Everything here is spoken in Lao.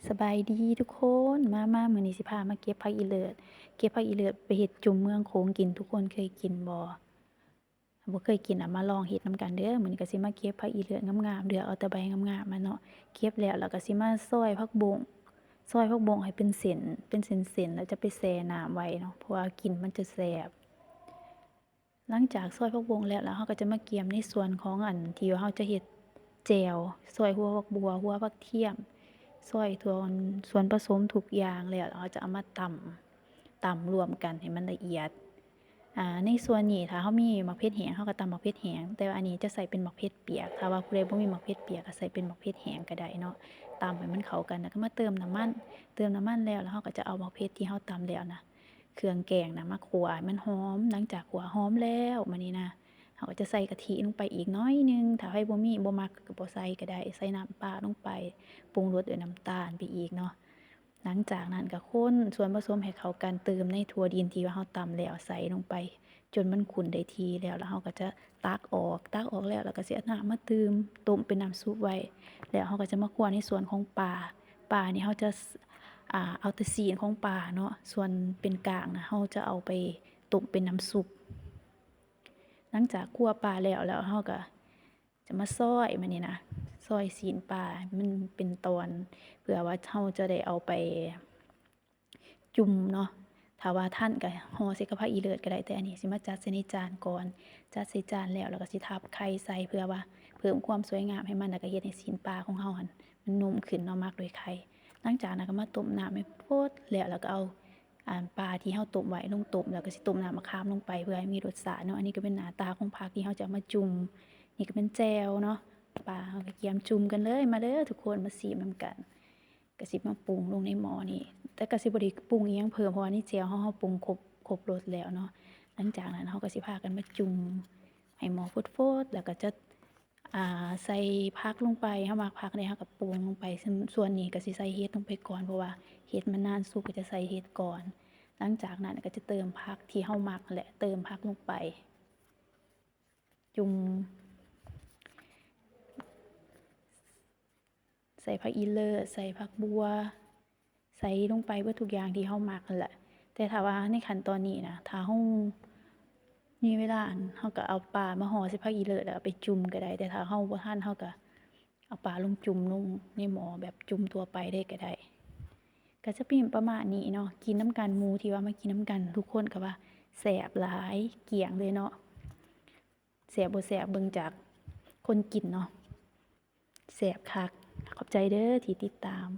ສະບາຍດີທຸກຄົນ ມາ ມາ ມື້ນີ້ຊິພາມາເກັບຜັກອີເລີດ ເກັບຜັກອີເລີດໄປເຮັດຈຸ່ມເມືອງໂຂງກິນ ທຸກຄົນເຄີຍກິນບໍ່? ບໍ່ເຄີຍກິນ ເອົາມາລອງເຮັດນຳກັນເດີ. ມື້ນີ້ກໍຊິມາເກັບຜັກອີເລີດງາມໆ ເລືອກເອົາແຕ່ໃບງາມໆມາເນາະ ເກັບແລ້ວ ແລ້ວກໍຊິມາຊອຍຜັກບົ້ງ ຊອຍຜັກບົ້ງໃຫ້ເປັນເສັ້ນ ເປັນເສັ້ນໆ ແລ້ວຈະໄປແຊ່ນ້ຳໄວ້ເນາະ ເພາະວ່າກິ່ນມັນຈະແສບ. ຫຼັງຈາກຊອຍຜັກບົ້ງແລ້ວ ແລ້ວເຮົາກໍຈະມາກຽມໃນສ່ວນຂອງອັນທີ່ວ່າເຮົາຈະເຮັດແຈ່ວ ຊອຍຫົວຜັກບົ່ວ ຫົວຜັກທຽມ ຊອຍສ່ວນ ສ່ວນປະສົມທຸກຢ່າງແລ້ວ ແລ້ວເຮົາຈະເອົາມາຕຳ ຕຳລວມກັນໃຫ້ມັນລະອຽດ. ອາ ໃນສ່ວນນີ້ຖ້າເຮົາມີໝາກເຜັດແຫ້ງ ເຮົາກໍຕຳໝາກເຜັດແຫ້ງ ແຕ່ວ່າອັນນີ້ຈະໃສ່ເປັນໝາກເຜັດປຽກ ຖ້າວ່າຜູ້ໃດບໍ່ມີໝາກເຜັດປຽກກໍໃສ່ເປັນໝາກເຜັດແຫ້ງກໍໄດ້ເນາະ. ຕຳໃຫ້ມັນເຂົ້າກັນ ແລ້ວກໍມາເຕີມນ້ຳມັນ ເຕີມນ້ຳມັນແລ້ວ ແລ້ວເຮົາກໍຈະເອົາໝາກເຜັດທີ່ເຮົາຕຳແລ້ວນະ ເຄື່ອງແກງນະ ມາຂົ້ວໃຫ້ມັນຫອມ. ຫຼັງຈາກຂົ້ວຫອມແລ້ວ ບາດນີ້ນະ ເຮົາກໍຈະໃສ່ກະທິລົງໄປອີກໜ້ອຍໜຶ່ງ ຖ້າໃຜບໍ່ມີ ບໍ່ມັກກໍບໍ່ໃສ່ກໍໄດ້ ໃສ່ນ້ຳປາລົງໄປ ປຸງລົດດ້ວຍນ້ຳຕານໄປອີກເນາະ. ຫຼັງຈາກນັ້ນກໍຄົນສ່ວນປະສົມໃຫ້ເຂົ້າກັນ ເຕີມໃນຖົ່ວດິນທີ່ວ່າເຮົາຕຳແລ້ວໃສ່ລົງໄປ ຈົນມັນຂຸ້ນໄດ້ທີ່ແລ້ວ ແລ້ວເຮົາກໍຈະຕັກອອກ ຕັກອອກແລ້ວ ແລ້ວກໍຊິເອົານ້ຳມາຕື່ມ ຕົ້ມເປັນນ້ຳຊຸບໄວ້ ແລ້ວເຮົາກໍຈະມາຂົ້ວໃນສ່ວນຂອງປາ. ປານີ້ເຮົາຈະ ອາ ເອົາແຕ່ຊີ້ນຂອງປາເນາະ ສ່ວນເປັນກ້າງນະ ເຮົາຈະເອົາໄປຕົ້ມເປັນນ້ຳຊຸບ. ຫຼັງຈາກຂົ້ວປາແລ້ວ ແລ້ວເຮົາກໍຈະມາຊອຍ ບາດນີ້ນະ ຊອຍຊີ້ນປາໃຫ້ມັນເປັນຕອນ ເພື່ອວ່າເຮົາຈະໄດ້ເອົາໄປຈຸ່ມເນາະ. ຖ້າວ່າທັນກໍຫໍ່ໃສ່ກັບຜັກອີເລີດກໍໄດ້ ແຕ່ອັນນີ້ຊິມາຈັດໃສ່ໃນຈານກ່ອນ ຈັດໃສ່ຈານແລ້ວ ແລ້ວກໍຊິທັບໄຂ່ໃສ່ ເພື່ອວ່າເພີ່ມຄວາມສວຍງາມໃຫ້ມັນ ແລ້ວກໍເຮັດໃຫ້ຊີ້ນປາຂອງເຮົາຫັ້ນມັນນຸ້ມຂຶ້ນເນາະ ໝັກດ້ວຍໄຂ່. ຫຼັງຈາກນັ້ນກໍມາຕົ້ມນ້ຳໃຫ້ຟົດແລ້ວ ແລ້ວກໍເອົາ ອັນປາທີ່ເຮົາຕົ້ມໄວ້ລົງຕົ້ມ ແລ້ວກໍຊິຕົ້ມນ້ຳມະຂາມລົງໄປ ເພື່ອໃຫ້ມີລົດຊາດເນາະ. ອັນນີ້ກໍເປັນໜ້າຕາຂອງຜັກທີ່ເຮົາຈະເອົາມາຈຸ່ມ ນີ້ກໍເປັນແຈ່ວເນາະ ປາ ເຮົາກໍກຽມຈຸ່ມກັນເລີຍ ມາເດີທຸກຄົນ ມາຊີມນຳກັນ. ກໍຊິມາປຸງລົງໃນໝໍ້ນີ້ ແຕ່ກໍຊິບໍ່ໄດ້ປຸງອີ່ຫຍັງເພີ່ມ ເພາະວ່າໃນແຈ່ວເຮົາ ເຮົາປຸງຄົບ ຄົບລົດແລ້ວເນາະ. ຫຼັງຈາກນັ້ນເຮົາກໍຊິພາກັນມາຈຸ່ມໃຫ້ໝໍ້ຟົດໆ ແລ້ວກໍຈະ ອາ ໃສ່ຜັກລົງໄປ ເຮົາມັກຜັກໃດເຮົາກໍປຸງລົງໄປ. ສ່ວນ ສ່ວນນີ້ກໍຊິໃສ່ເຫັດລົງໄປກ່ອນ ເພາະວ່າເຫັດມັນນານສຸກ ກໍຈະໃສ່ເຫັດກ່ອນ. ຫຼັງຈາກນັ້ນກໍຈະເຕີມຜັກທີ່ເຮົາມັກ ແລະ ເຕີມຜັກລົງໄປ ຈຸ່ມ ໃສ່ຜັກອີເລີດ ໃສ່ຜັກບົ່ວ ໃສ່ລົງໄປເບິດທຸກຢ່າງທີ່ເຮົາມັກຫັ້ນແຫຼະ. ແຕ່ຖ້າວ່າໃນຂັ້ນຕອນນີ້ນະ ຖ້າເຮົາມີເວລາ ອັນ ເຮົາກໍເອົາປາມາຫໍ່ໃສ່ຜັກອີເລີດ ແລ້ວເອົາໄປຈຸ່ມກໍໄດ້. ແຕ່ຖ້າເຮົາບໍ່ທັນ ເຮົາກໍເອົາປາລົງຈຸ່ມລົງໃນໝໍ້ແບບຈຸ່ມທົ່ວໄປເລີຍກໍໄດ້. ກໍຈະເປັນປະມານນີ້ເນາະ ກິນນຳກັນ ໝູ່ທີ່ວ່າມາກິນນຳກັນ ທຸກຄົນກໍວ່າແຊບຫຼາຍ ກ້ຽງເລີຍເນາະ. ແຊບບໍ່ແຊບເບິ່ງຈາກຄົນກິນເນາະ. ແຊບຄັກ. ຂອບໃຈເດີທີ່ຕິດຕາມ.